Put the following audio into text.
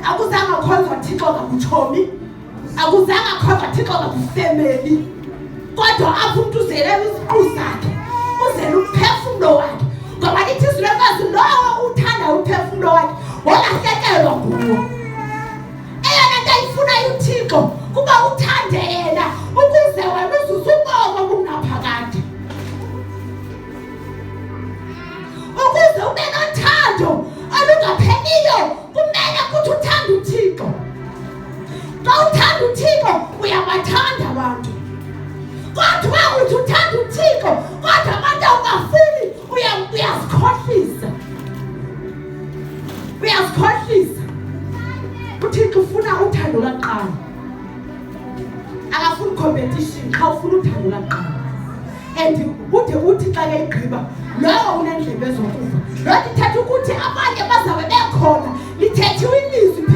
Akuzange khonzwa Thixo ngakutshomi, akuzange khonzwa Thixo ngakufemeli, kodwa apho umntu uzele iziqu zakhe, uzele umphefumlo wakhe, ngoba lithi izwi lenkosi, lowo uthanda umphefumlo wakhe wolahlekelwa nguwo. Eyona nto ayifunayo uThixo kuba uthande yena ukuze wena uzuze ubomi obungunaphakade, ukuze ube nothando olungapheliyo. Kumele kuthi uthanda uThixo. Xa uthanda uThixo uyabathanda abantu, kodwa uthi uthanda uThixo kodwa abantu awubafuni, uyazikhohlisa, uyazikhohlisa. UThixo ufuna uthando lwaqala, akafuni competition, qha ufuna uthando lwaqala. And ude uthi xa ke igqiba, lowo unendlebe zokuva. Loo nto ithetha ukuthi abanye bazawube bekhona, lithethiwe ilizwi.